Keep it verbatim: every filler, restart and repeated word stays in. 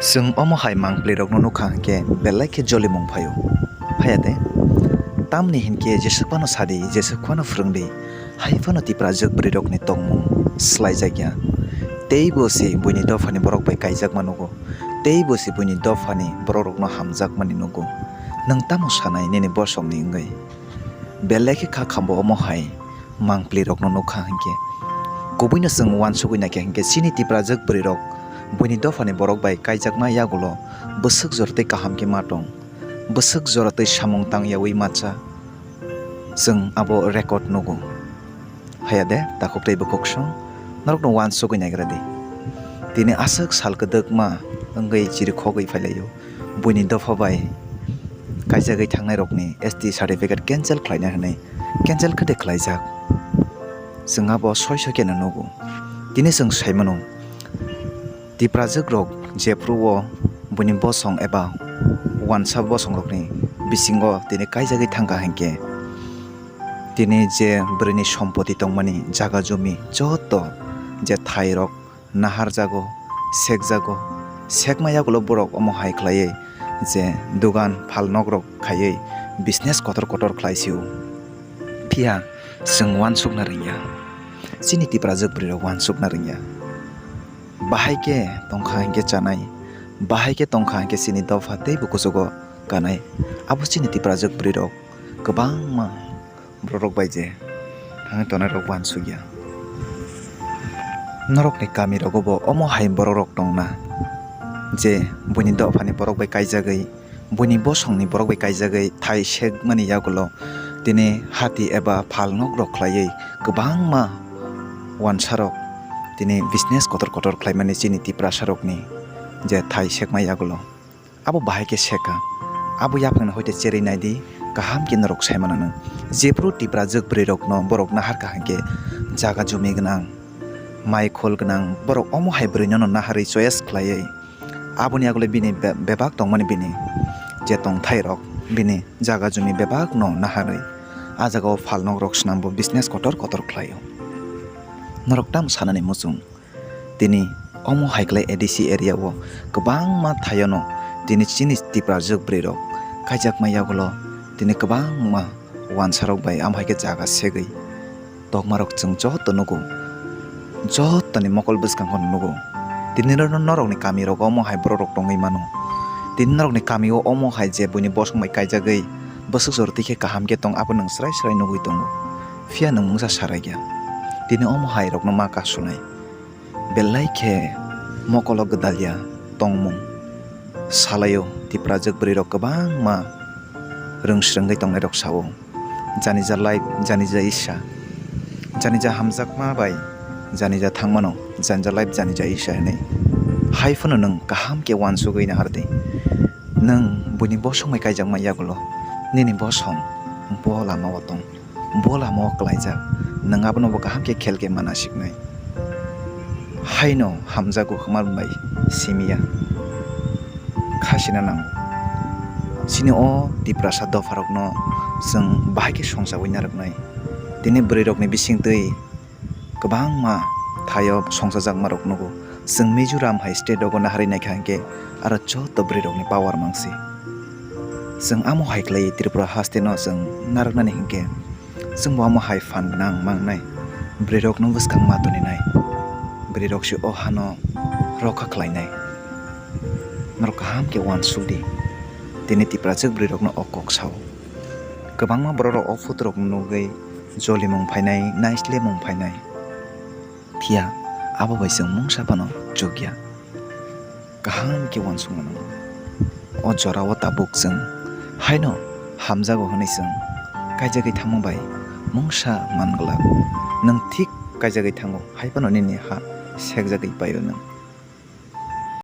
Chwng omo hai mangpli rokno nukha hinkhe belai khe jolimung phaio. Phaiya de? Tamni hinkhe jeswk phano sadi, jeswk phano phwrwngdi, hai phano Tiprajwk bwrwirokni tongmung swlaijakya. Teibo se buini dophani borok bai kaijakma nugo. Teibo se buini dophani borok rokno hamjakmani nugo. Nwng tamo sanai nini bosongni wngwi? Belai khe kha khambo omo hai mangpli rokno nukha hinkhe. Kubuino chwng uansugwi naikha hinkhe chini Tiprajwk bwrwirok buini dophani borok bai kaijakma yagulo bwswk jora tei kaham khe ma tong. Bwswk jora tei samung tangyawi macha. Chwng abo record nugo. Haya de, takhuk tei bukhuksong, norokno uansugwi naigra di. Tini aswk sal kwdwkma wngwi chirikhogwi phailaio. Buini dopha bai kaijagwi thangnairokni S T certificate cancel khlaina hwnwi cancel khe de khlaijak. Chwng abo soi soi kheno nugo. Tini chwng sai mano, Tiprajwk rok jephru o buini bosong eba uansa bosong rokni bisingo tini kaijagwi thangkha hinkhe, tini je bwrwini sompoti tongmani jaga jumi joto je thai rok naharjago, sekjago, sekma yagulo borok omo hai khlaiwi je dugan phalnok rok khaiwi business kotor kotor khlai sio. Phiya chwng uansukna rwngya, chini Tiprajwk bwrwi rok uansukna rwngya. Bahai khe tongkha hinkhe chanai, bahai khe tongkha hinkhe chini dopha teibo kuchugo kanai. Abo chini Tiprajwk bwrwi rok kwbangma borok bai je thangwi tongnai rok uansukya. Norokni kami rogo bo omo hai borok rok tongna je buini dophani borok bai kaijagwi, buini bosongni borok bai kaijagwi thai sekmani yagulo tini hati eba phalnok rok khlaiwi kwbangma uansarok tini business kotor kotor khlaimani chini Tiprasarokni je thai sekma yagulo. Abo bahai khe sekha, abo yaphangni hoite cherwi naidi, kaham khe norok sai mano nang. Jephru Tiprajwk bwrwi rokno borok naharkha hinkhe jaga jumi gwnang, mai khol gwnang borok omo hai bwrwino naharwi choice khlaiwi. Aboni agule bini be-, bebak tongmani bini je tongthai rok, bini jaga jumi bebak no naharwi, a jaga o phalnok rok swnambo business kotor kotor khlaio. Norok tamo sanani muchung? Tini omo hai khlai A D C area o kwbangma thaio no tini chini Tiprajwk bwrwi rok kaijakma yagulo tini kwbangma uansarok bai amo hai khe jaga segwi tokmarok chwng joto nugo, jotoni mokol bwskango nugo. Tini norok, norokni kami rogo omo hai borok rok tongwi mano. Tini norokni kami o omo hai je buini bosong bai kaijagwi bwswk jora twi khe kaham khe tong, abo nwng srai srai nugwi tongo. Phiya nwng mungsa sarai ya. Tini omo hai rokno ma kasunai. Belai khe mokolo gwdalya tongmung salaio, Tiprajwk bwrwi rok kwbangma rwng swrwngwi tongnai rok sao, janija life, janija isa, janija hamjakma bai janija thangmano, janija life, janija isa hinwi. Hai phano nwng kaham khe uansugwi nahardi, nwng buini bosong bai kaijakma yagulo nini bosong bo lama o tong. Bo lama o klaijak, nwng abono bo kaham khe khel khe mana siknai. Haino hamjago hwnma bai simiya, khasina nango. Chini o Tiprasa dopharokno chwng bahai khe songchawi narwknai. Tini bwrwirokni bisingtwi kwbangma thaio songchajakmarok nugo. Chwng Mizoram hai state rogo naharwi naikha hinkhe aro joto bwrwirokni power mangsi. Chwng amo hai khlai Tripura hasteno chwng narwknani hinkhe chwngbo amo hai phan gwnang mangnai. Bwrwirokno bwskang ma toninai. Bwrwirok se o hano rokha khlainai. Norok kaham khe uansukdi. Tini Tiprajwk bwrwirokno o kok sao. Kwbangma bororok o photo rok nugwi jolimung phainai, naislemung phainai. Phiya abo bai chwng mungsa phano chukya. Kaham khe uansukma nango. O jorao tabuk chwng haino hamjago hwnwi chwng kaijagwi thangma bai mungsa man glak. Nwng thik kaijagwi thango, hai phano nini ha sekjagwi paio nwng.